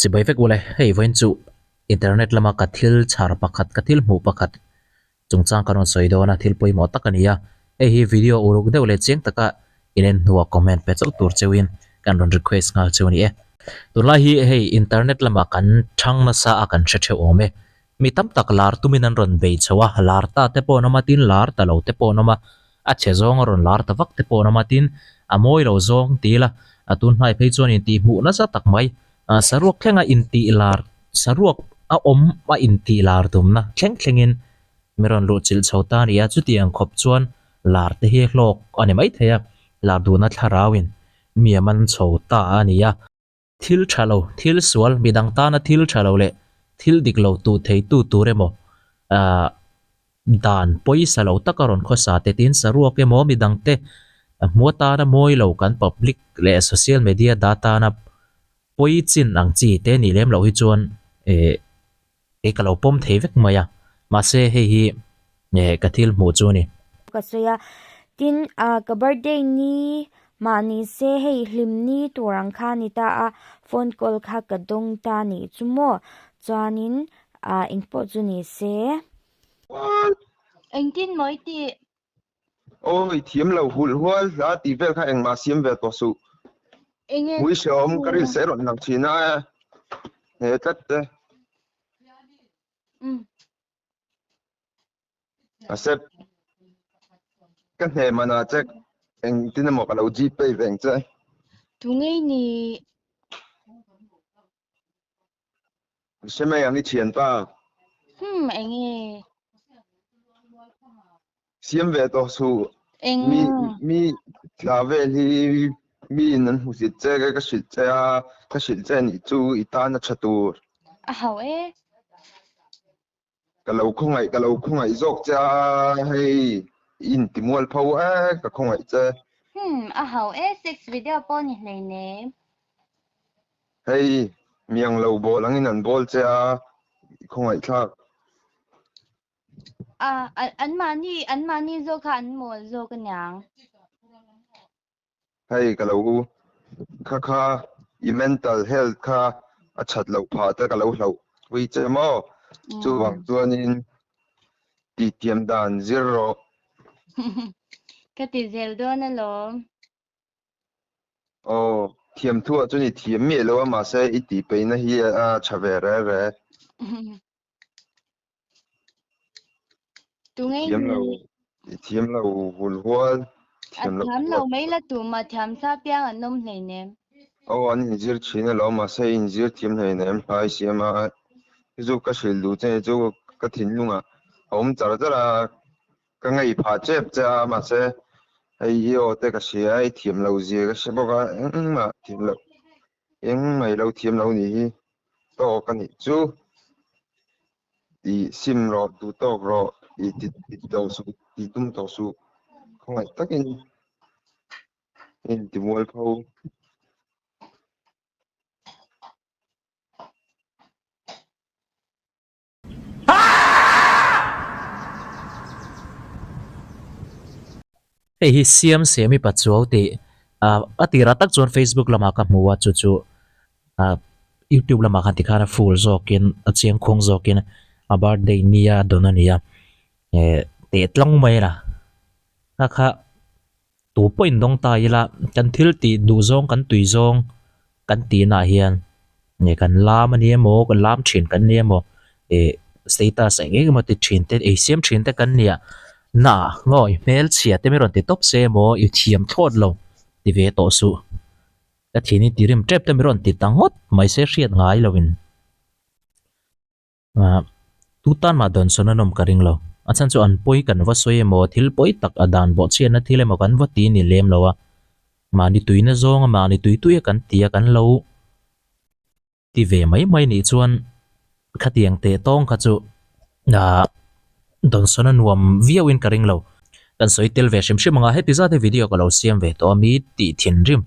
Chibai vek ule, hei vawiin chu internet lama ka thil chhar pakhat, ka thil hmuh pakhat chungchang ka rawn sawi dawn a, thil pawimawh tak a ni a. Hei hi video uluk deuh leh chiang taka in en hnuah comment pe chauh tur cheuhin kan rawn request nghal cheu a ni e. Tunlai hi hei internet lamah kan chhang nasa a kan hre theuh awm e. Mi tam tak lar tumin an rawn bei chho a, lar ta te pawh an awm a, tin lar ta lo te pawh an awm a, a chhe zawng a rawn lar ta vak te pawh an awm a, tin a mawi lo zawng ti ila a tun hnai phei chuan intih hmuh nasa tak mai, saruak thlenga intih lar, saruak a awm a intih lar tumna thleng thlengin mi rawn luh chilh chho ta a ni a, chutiang khawp chuan lar te hi hlawk a ni maithei a, lar duhna thlarauin mi a man chho ta a ni a. Thil tha lo, thil sual, midang tana thil tha lo leh thil dik lo tuh theitu tur emaw, aah dan pawisa lo taka rawn khawsa te tin saruak emaw midangte hmu atana mawi lo kan public leh social media data-na pawi chin ang chi te nih lem loh hi chuan eh Kei ka lo pawm thei vek mai a, mahse hei hi eh ka thil hmuh chu a ni. Ka sawi a, tin ah ka birthday ni mah ni se hei hlim ni tur ang kha a ni ta a, phone call kha ka dawng ta a nih chu maw, chuanin ah engpawh chu ni se. Engtin maw i tih? Awi thiam lo hulh hual hla tih vel kha engmah siam ve tawh suh. Enge Hmui hreawm ka rin se rawn lang thin a he tlat te. A sep ka hne mana che engtin emaw ka lo gpay veng che. Tu ngei ni. Hre mai ang i thianpa. Hmm, enge? Siam ve tawh suh. Eng? Mi mi tla vel hi mi in an hmusit che ka hrilh che a, ka hrilh che anih chu i tan a tha tur. A hau e. Ka lo khawngaih ka lo khawngaih zawk che a hei i intimual pho e ka khawngaih che. Hmm a hau e sex video pawh ni hleinem. Hei miang lo bawl angin an bawl che a i khawngaih thlak. A an mahni an mahni zawk kha an mawl zawk aniang. Hei ka lo kha kha i mental health kha a that loh phah te ka lo hlauh pui che maw? Chuvang chuanin tihtiam dan zir rawh. Ka ti zel dawn alawm. Aw, thiam thuah chuan i thiam miah lo a mahse i tihpeihna hi a tha ve re re. Tunge Thiam lo, i thiam lo hul hual, A thiam lo thiam lo mai la tum a thiam sa piang an awm hleinem. Aw an inzir thin alawm mahse i inzir thiam hleinem hlai siam a chu ka hrilh duh che chu ka thinlungah a awm char char a ka ngei phah tep che a mahse hei i aw te ka hria a i thiam lo zia ka hre bawk a engmah thiam loh Engmah i lo thiam lo nih hi tawk a nih chu. I sim rawh, duh tawk rawh, i ti tawh suh, ti tum tawh suh. Khawngaih takin i intimual pho. Hei hi Siam Semi Pachuau tih a tirah tak chuan Facebook lamah ka hmu a chu chu YouTube lamah khan tikhan a full zawkin a chiang khuang zawkin a birthday nia a dawn a ni a teh tlang mai a la kha kha Tu pawh in dawng ta ila kan thil tih duh zawng kan tui zawng kan tih naah hian nge kan lam a ni emaw kan lam thin kan ni emaw ih status eng eng emaw ti thin te ei siam thin te kan nia naah ngaw i hmelchhia te mi rawn ti tawp se emaw i thiam thlawt lo ti ve tawh suh ka thin hi ti rim tep te mi rawn ti ta ngawt mai se hriat ngai lo in. Ahh tu tan mah dawn sawn a nawm ka ring lo. A chhan chu an pawi kan va sawi emaw thil pawi tak a dan bawh chhiatna thil emaw kan va ti ni lem lo a. Mahni tuina zawnga mahni tui tui a kan ti a kan lo ti ve mai mai nih chuan khatiang teh tawng kha chu ahh dawn sawn a nuam viau in ka ring lo. Kan sawi tel ve hrim hrim ang a heti zat hi video ka lo siam ve tawh a mi tih thinrim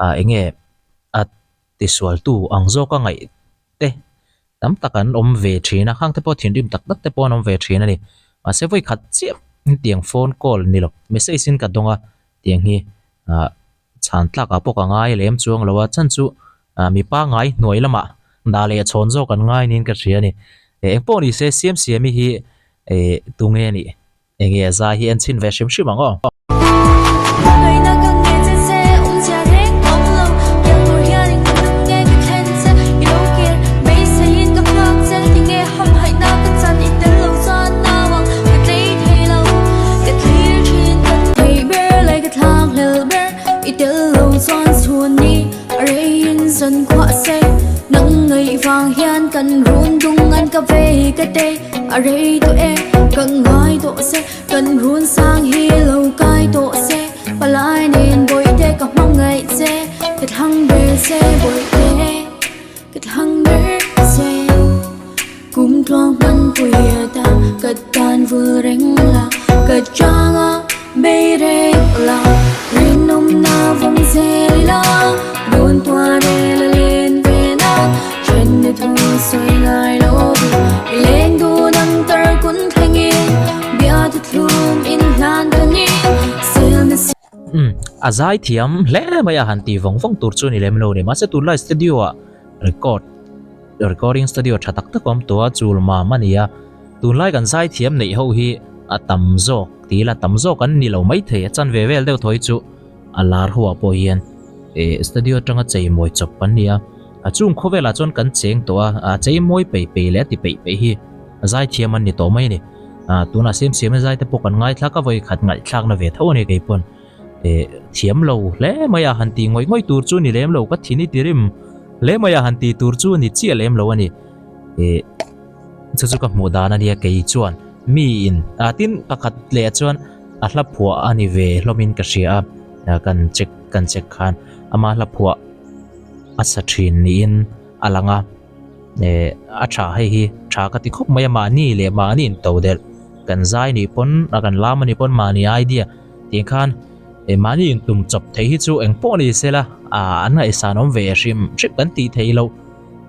ah enge a tisualtu ang zawka ngaih te tam tak an awm ve thin a, khang te pawh thinrim tak tak te pawh an awm ve thin a ni. Mahse vawi khat chiah tiang phone call ni lo message in ka dawng a tiang hi ah chhan tlak ah pawh ka ngai lem chuang lo a chhan chu ah mipa ngai hnuai lamah Dah leh chhawn zawk an ngai niin ka hria a ni. Eng pawh ni se Siamsiami hi tunge a nih? Enge a zai hi en chhin ve hrim hrim ang aw. A rei tawh e, ka ngai tawh se, kan run sang hi lo kai tawh se, palai nen bawihte ka hmangaih che, ka thlang ber che bawihte, ka thlang ber che. Kum tluang hman pui ata ka tan vul reng la, ka chang a bei reng la, rinawmna vawng zel ila, run tuar rel a len ve nan. Then thu sawi ngai lo bi i leng dun ang tar kun thleng in bia thu thlum in hlan tawn in sel na si. Umm a zai thiam hle mai a han ti vawng vawng tur chu ni lem lo ni mahse tunlai studio ah record recording studio tha tak tak a awm tawh a chul mam a ni a tunlai kan zai thiam neih ho hi a tam zawk ti ila tam zawk an ni lo maithei a chanve vel deuh thaw hi chu a lar ho ah pawh hian eh studio atanga chei mawi chawp an ni a a chung khawvel ah chuan kan cheng tawh a a chei mawi peih peih leh a ti peih peih hi zai thiam an ni tawh mai a ni ah tunah siam siam a zai te pawh kan ngaithlak a vawi khat ngaihthlak na ve tho a ni kei pawn eh thiam lo hle mai a han tih ngawih ngawih tur chu ni lem lo ka thin i ti rim hle mai a han tih tur chu ni chiah lem lo a ni eh. Chu chu ka hmuh dan a nia kei chuan mi in ah tin pakhat leh chuan a hla phuah a ni ve hlawm in ka hria a kan check kan check khan ama hla phuah a sa thin niin a lang a eh a tha hei hi tha ka ti khawp mai a mahni leh mahni in to delh kan zai nih pawn a kan lam a nih pawn mahni idea tih khan eh mahni in tum chawp thei hi chu eng pawh ni sela ah an ngaihsan awm ve hrim hrim kan tih theih loh.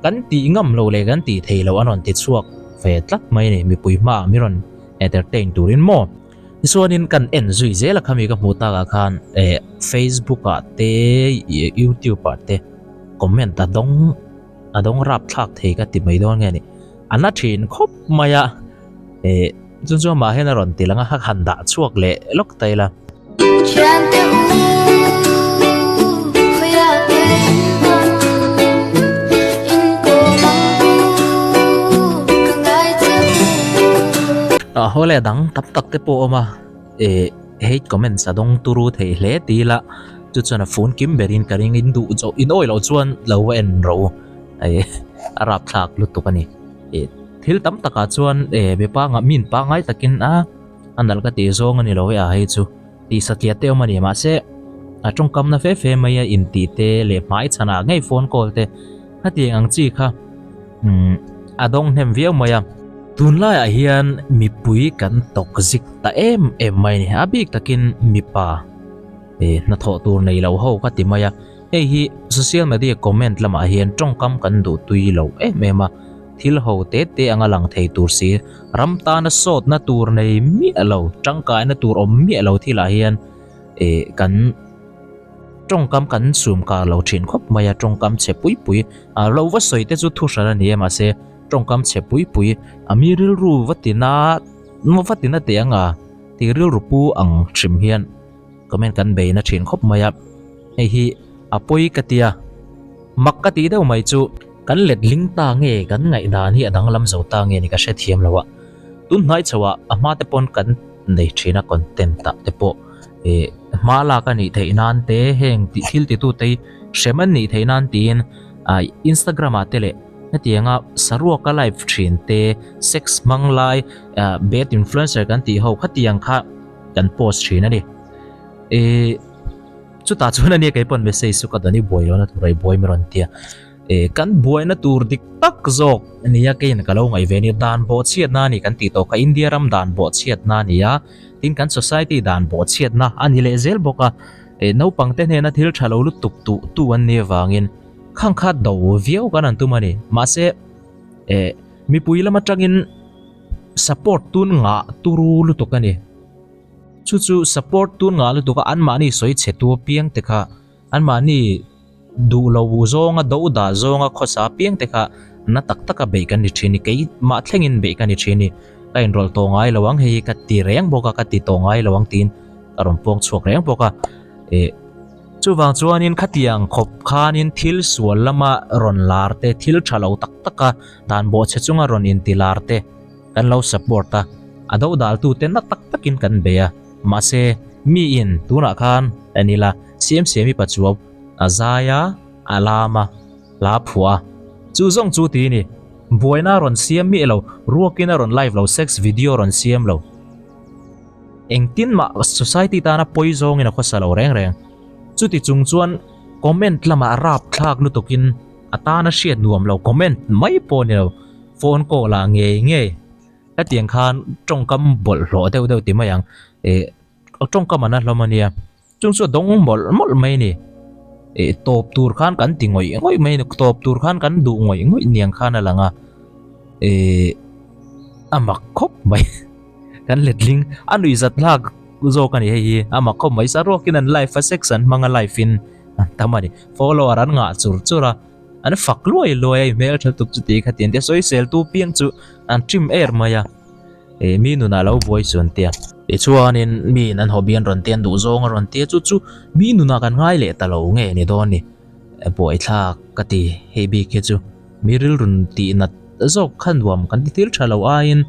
Kan tih ngam lo leh kan tih thei lo an rawn ti chhuak ve tlat mai a ni, mipui hmaah mi rawn entertain turin maw. Tichuanin kan en zui zel a khami ka hmuh takah khan eh Facebook ah te YouTube ah te comment a dawng a dawng rap thlak thei ka ti mai dawn nge ni. A na thin khawp mai a eh chu chu amah hian a rawn ti lang a, han dah chhuak leh lawk ta ila. Haw leh dang tam tak te pawh a awm a eh hate comments a dawng turu thei hle ti ila chu chuan a phone kim berin ka ring in duh zawh in awih loh chuan lo va en rawh u eh a rapthlak lutuk a ni eh thil tam takah chuan eh mipa min pangngai takin a. A nalh ka tih zawng a ni lo e a hei chu tih satliah te awm a ni mahse a tawngkam na fe fe mai a intih te leh hmai chhanah ngei phone call te hetiang ang chi kha umm a dawng hnem viau mai a. Tunlaiah hian mipui kan tawk zik ta em em mai a ni a bik takin mipa eh hnathawh tur nei lo ho ka ti mai a hei hi social media comment lamah hian tawngkam kan duh tui lo em em a. Thil ho te te anga lang thei tur si, ram tana sawtna tur nei miah lo, tangkaina tur awm miah lo thilah hian eh kan tawngkam kan sum kar lo thin khawp mai a, tawngkam chhe pui pui a lo va sawi te chu thu hran a ni e mahse tawngkam chhe pui pui a mi rilru va tina va tina teh anga tih rilru pu ang hrim hian comment kan bei na thin khawp mai a, hei hi a pawi ka tia mak ka tih deuh mai chu. Kan letling ta nge kan ngaihdan hi a danglam zo ta nge ni ka hrethiam lo a, tun hnai chho ah a hma te pawn kan nei thin a content ah te pawh eh hma lak a nih theih nan te heng tih thil ti tu te hi hrem an nih theih nan tiin ah Instagram ah te leh hetiang a saruak a live thin te sex hmang lai ah bad influencer kan tih ho khatiang kha kan post thin a ni eh. Chutah chuan ania kei pawn message chu ka dawn i buai lohna tur a i buai mi rawn tia. Eh kan buaina tur dik tak zawk ania keiin ka lo ngaih ve ania dan bawhchhiatna a ni kan tih tawh kha India ram dan bawhchhiatna a ni a, tin kan society dan bawhchhiatna a ni leh zel bawk a. Eh naupang te hnena thil tha lo lutuk tuh tu an nih avangin khang kha do viau kan han tum a ni. Mahse eh mipui lam atangin support tun ngah turu lutuk a ni. Chu chu support tun ngah lutuk a anmahni sawi chhe tu apiang te kha anmahni Duh lo zawnga do dah zawnga khawsa piang te kha na tak taka beih kan ni thin ni, keimah thlengin beih ka ni thin ni. Ka inrawlh tawh ngai lo ang, hei hi ka ti reng bawk a, ka ti tawh ngai lo ang tiin ka rawn puang chhuak reng bawk a. Ih chuvang chuanin khatiang khawp khanin thil sual lama rawn lar te, thil tha lo tak taka dan bawhchhe chunga rawn inti lar te kan lo support a, a do daltute na tak takin kan bei a. Mahse miin tunah khan en ila Siamsiami Pachuau A zai a, a lam a, hla phuah a. Chu zawng chu ti ni. Buaina a rawn siam miah lo, ruakin a rawn live lo, sex video a rawn siam lo. Engtin mah society tana pawi zawngin a khawsa lo reng reng. Chuti chung chuan comment lamah rapthlak lutukin a tana hriat nuam lo comment mai pawh ni lo, phone call ah ngei ngei hetiang khan tawngkam bawlhhlawh deuh deuh ti mai ang. Ih tawngkam an a hlawm a nia. Chung chu a dawng mawlh mawlh mai a ni. Ih tawp tur khan kan ti ngawih ngawih mai a ni. Tawp tur khan kan duh ngawih ngawih niang khan a lang a. Ih a mak khawp mai. Kan letling a nuih zat hlak zawk a ni hei hi. A mak khawp mai. Saruakin an live a sex an hmang a live in an tam a ni. Follower an ngah chur chur a. An fak luai luai a i hmeltha tuk chuti kha ti an ti a. Sawisel tu piang chu an trim er mai a. Ih mi nunah lo buai chuan tia. Tichuanin miin an hobby an rawn tia an duh zawng a rawn tia chu chu mi nunah kan ngai leh ta lo nge ni dawn ni. Buaithlak ka ti hei bik hi chu mi rilrun tih nat zawk kha nuam kan ti thil tha lo aiin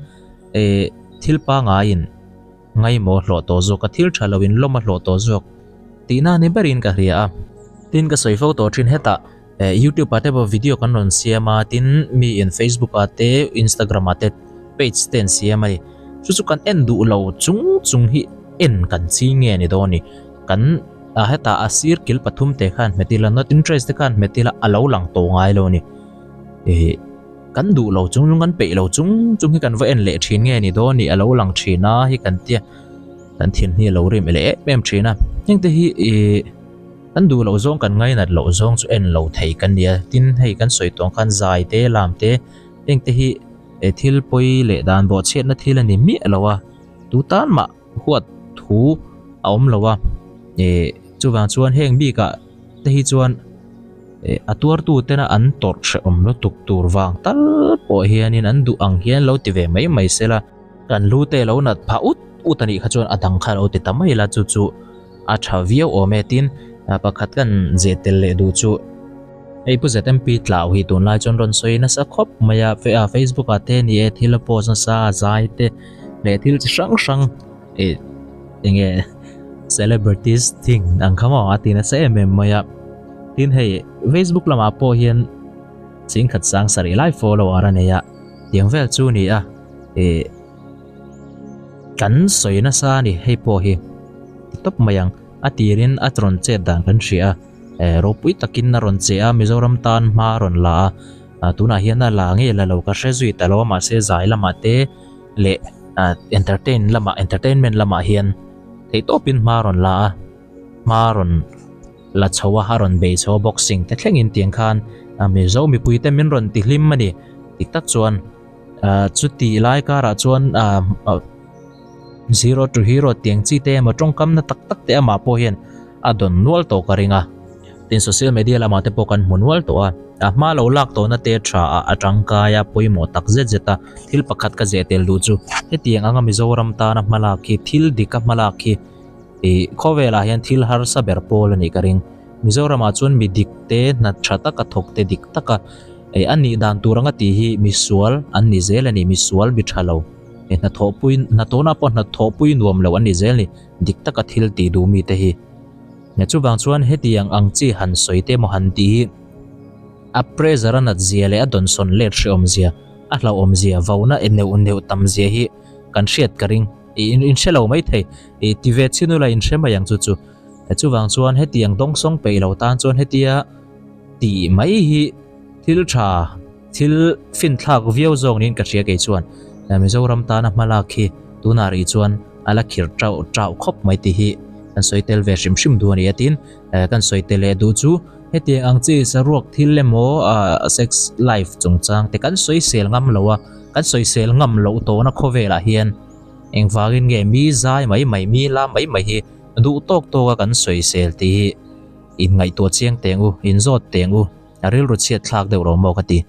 ih thil pangaiin ngaimawh hlawh tawh zawk a thil tha lo in lawm a hlawh tawh zawk tihna ni berin ka hria a. Tin ka sawi fo tawh thin hetah Eh youtube ah te pawh video kan rawn siam a tin mi in facebook ah te instagram ah te page te an siam a ni chu chu kan en duh lo chung chung hi en kan ching nge ni dawn ni kan ah hetah a sir kil pathum te khan hmet ila not interest te khan hmet ila a lo lang tawh ngai lo a ni eh kan duh lo chung chung kan peih lo chung chung hi kan va en leh thin nge ni dawn ni a lo lang thin a hi kan tia kan thin hi a lo rim leh em em thin a heng te hi ih. Kan duh loh zawng kan ngainat loh zawng chu en lo thei kan nia. Tin, hei kan sawi tawng khan zai te, lam te, heng te hi thil pawi leh dan bawhchhiatna thil a ni miah lo a. Tu tan mah huat thu a awm lo a. Chuvang chuan heng bikah te hi chuan a tuartu tena an tawrh hrehawm lutuk tur vang tal pawh hianin an duh ang hian lo ti ve mai mai sela. Kan lu te lo nat phah ut ut a nih kha chuan a dang kha lo ti ta mai la chu chu. A tha viau awm e tin pakhat kan zeh tel leh duh chu hei Pu ZMP tlau hi tunlai chuan rawn sawi nasa khawp mai a Facebook ah te ni e thil a post nasa a zai te leh thil chi hrang hrang ih eng nge celebrities thing ang kha maw a ti nasa em em mai a tin hei Facebook lamah pawh hian chingkhat sang sarih lai follower a nei a tiang vel chu a ni a ih. Kan sawi nasa a ni hei pawh hi ti tawp mai ang a tirin a rawn chet dan kan hria a eh ropui takin a rawn che a Mizoram tan hma a rawn la a tunah hian a la nge la lo ka hre zui ta lo a mahse zai lamah te leh ah entertain lamah entertainment lamah hian theihtawpin hma a rawn la a hma a rawn la chho a a rawn bei chho a boxing te thlengin tiang khan Mizo mipui te min rawn ti hlim a ni dik tak chuan. Ah chuti lai karah chuan ah zero to hero tiang chi te emaw tawngkam na tak tak te amah pawh hian a dawn nual tawh ka ring a tin social media lamah te pawh kan hmu nual tawh a a hma lo lak tawhna te tha ah a tangkai a pawimawh tak zet zet a thil pakhat ka zeh tel duh chu hetiang anga Mizoram tana hmalak hi thil dik a hmalak hi ih khawvelah hian thil harsa ber pawl a nih ka ring. Mizoramah chuan mi dik te, hna tha taka thawk te dik taka eh a nih dan tur anga tih hi misual an ni zel a ni, misual mi tha lo eh hnathawhpui hnathawhna pawh hnathawhpui nuam lo an ni zel a ni, dik taka thil tih duh mi te hi. Chuvang chuan hetiang ang chi han sawi te emaw han tih hi a pressure a nat zia leh a dawnsawn let hrehawm zia, a hlauhawm zia, vauna eh neuh neuh tam zia hi kan hriat ka ring. Ih in hre lo maithei, ih ti ve chin ula in hre mai ang chu chu. Chuvang chuan hetiang dawngsawng peih lo tan chuan hetia tih mai hi thil tha, thil finthlak viau zawk niin ka hria kei chuan. Mizoram tana hmalak hi tunah rih chuan a la khir tauh tauh khawp mai tih hi kan sawi tel ve hrim hrim duh a ni a. Tin, kan sawi tel leh duh chu hetiang ang chi saruak thil emaw sex life chungchang te kan sawisel ngam lo a, kan sawisel ngam loh tawhna khawvelah hian engvangin nge mi zai mai mai, mi la mai mai hi duh tawk tawk a kan sawisel tih hi. In ngaihtuah chiang teng u, in zawt teng u, a rilru chhiat thlak deuh lo maw ka ti.